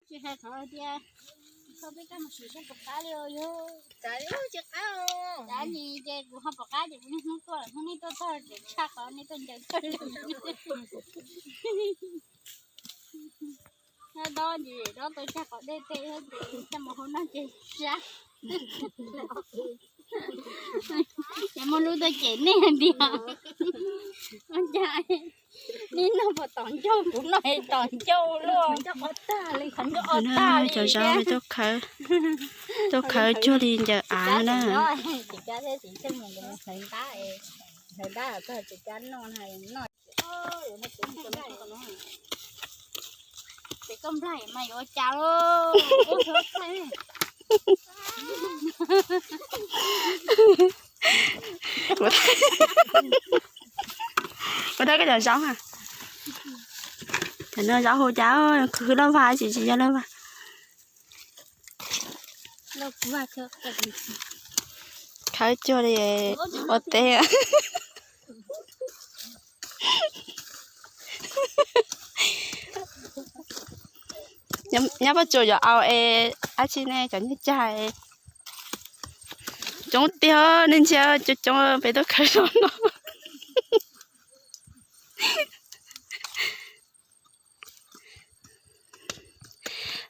Tsis hais qhov tias kho peb kab mus sim saib puas qab li os yog. Tsis qab, qab ni ces kuv ho pom qab ces kuv niaj hnub tuaj, hnub nej tuaj txog ces tshaj qhov nej tuaj ncaws tag li. Dob ces dob tau tshaj qhov dej tej ces coj mus hau noj ces sab. Ces muaj lub tuaj cem nej tias, ua cas nej noj puas tom ncauj, kuv noj es tom ncauj luaj. Cov zaub tuaj khawb, tuaj khawb cuag li ncaws av na. Ua thaij koj cov zaub, cov no zaub hu cas khwv loj vag tsis, tsis yog loj vag. Khawb cuag li ua teb. Nyob Paj Tsuas yuav au es dab tsi ne, cov nyiaj cag coob tiag, nej ntsia coob coob peb tuaj khawb zaub no.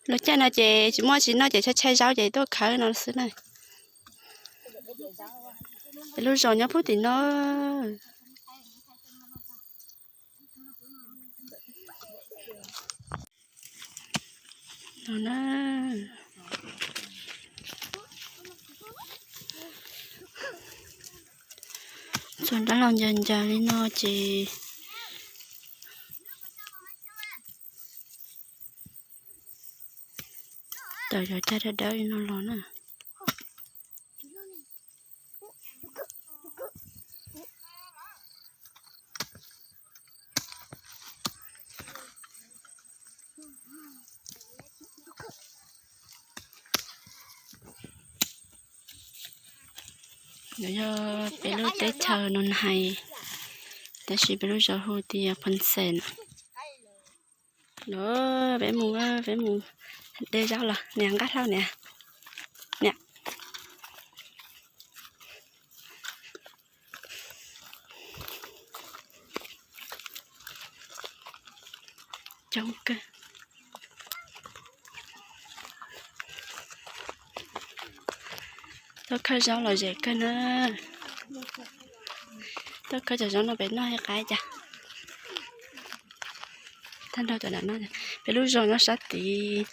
Lub caij no ces tsis muaj tsis noj ces tshaib tshaib zaub ces tuaj khawb no xwb na. Peb lub zos nyob puag tim no. No na, txog nrab los ncaws ncaws li no ces tawm cov cag dawb dawb li no los na. Nov yog peb lub teb chaws no hais, tab sis peb lub zos hu tias Phoo Xeem. Los peb mus, peb mus de zaub los niam, nqaj hlaub niam, niam. Coob kawg. Tuaj khawb zaub los zem kawg na. Tuaj khawb cov zaub no pem noj thiaj qab cas. Tag nrho cov no, peb lub zos nyob sab tid.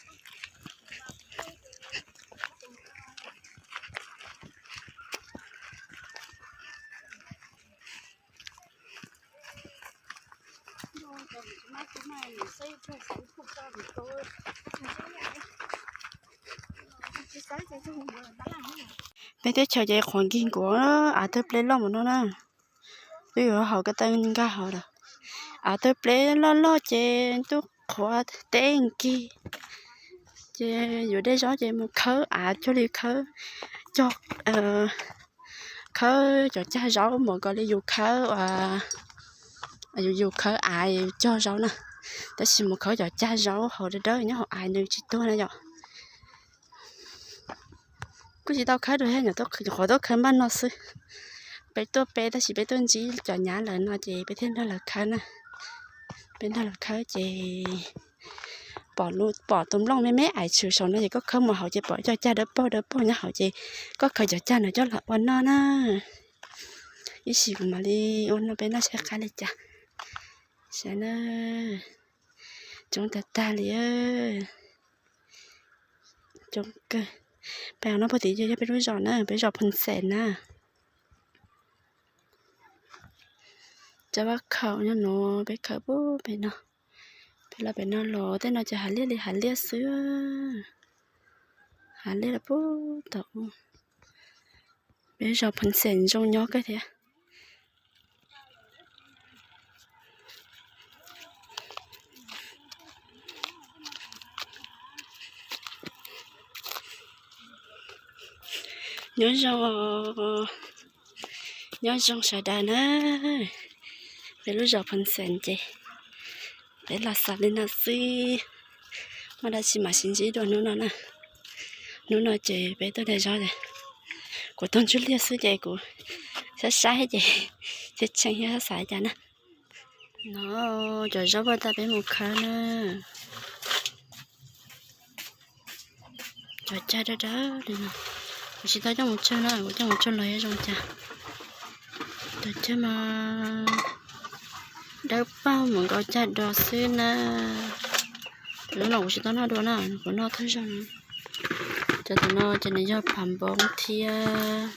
Peb teb chaws ces qhuav nkig nkuav, av tawg pleb loj mus no na. Twb yuav haus ko taw nkag hauv lawm. Av tawg pleb loj loj ces twb qhuav teb nkig. Ces yuav de zaub ces mus khawb av cuag li khawb, cog, khawb cov cag zaub npaum nkaus li yus khawb, yus, yus khawb av cog zaub na. Tab sis mus khawb cov cag zaub hauv dawb dawb nyob hauv av nws tsis tuag na yom. Kuj tsis tau khawb dua thiab, nyuam qhuav tuaj khawb npaj no xwb. Peb tuaj peb tab sis peb tuaj ntsib cov nyab lawv no ces peb thiaj nrog lawv khawb na. Peb nrog lawv khawb ces pom, pom tus nplooj me me ais tshwm saum no ces koj khawb mus hauv ces pom cov cag dawb paug dawb paug nyob hauv ces koj khawb cov cag no coj los ua noj na. Ib sim kuv mam li ua no peb noj saib qab li cas. Saib na, coob tag tag li. Coob kawg. Peb no puag tim yog peb lub zos na, peb zos Phoo Xeem na. Cov vaj khaum nyob no, peb khawb puag pem no. Peb los pem no los tej no ces hav liaj li hav liaj xwb. Hav liaj los puag tom ub. Peb zos Phoo Xeem zoo nyob kawg thiab. Nyob zoo, nyob zoo sawv daws na. Peb lub zos Phoo Xeem ces peb los xaus li no xwb. Muaj dab tsi mam sib ntsib dua hnub no na. Hnub no ces peb tuaj daig zaub ces kuv tuaj ntsuj liaj xwb ces kuv saib saib ces tshee tshee thiab xav xav cas na. No, cov zaub paj tag peb mus khawb na. Cov cag dawb dawb li no, kuv tsis tau coj mus tsawg na, kuv coj mus tsawg los zoo cas. Cov cag mas dawb paug mus nkaus cag dos xwb na. Hnub no kuv tsis tau noj dua na, kuv noj thawj zaug na. Cov tom no ces nws yog phav npoob thiab,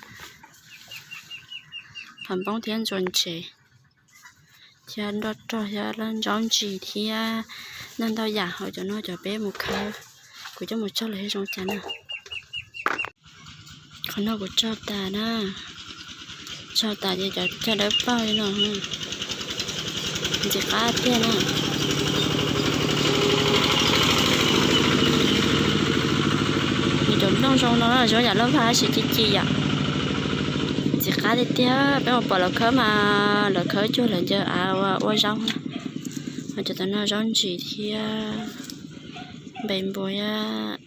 phav npoob thiab ntsuas ntsev, thiab nroj rog thiab zaub ntsis thiab ntau ntau yam hauv cov no cov peb mus khawb. Kuv coj mus tsawg los zoo cas na. Qhov no kuv tsawg tas na, tsawg tas ces cov cag dawb paug li no, ntxim qab tiag na. Nws cov nplooj zoo no zoo yam loj vag tab sis ci ci yom. Ntxim qab tiag tiag, peb mus pom lawv khawb mas lawv khawb cuag lawv ncaws av ua zaub na. Cov tom no zaub ntsis thiab npe npua thiab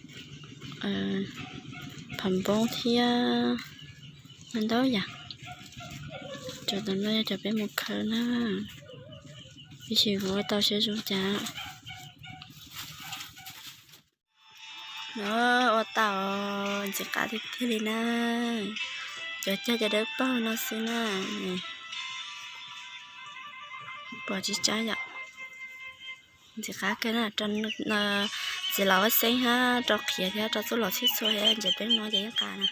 phav npoob thiab ntau yam. Cov tom no yog cov peb mus khawb na, tab sis kuv ua tau siab zoo cas. Ua tau ntxim qab tiag tiag li na. Cov cag cag dawb paug no xwb na. Pom tsis tsab yom. Ntxim qab kawg na, rau txiv laus ua xeeb hab rau qhiav thiab rau txuj lom txhij txhua thiab ntses peb no ces yeej qab na.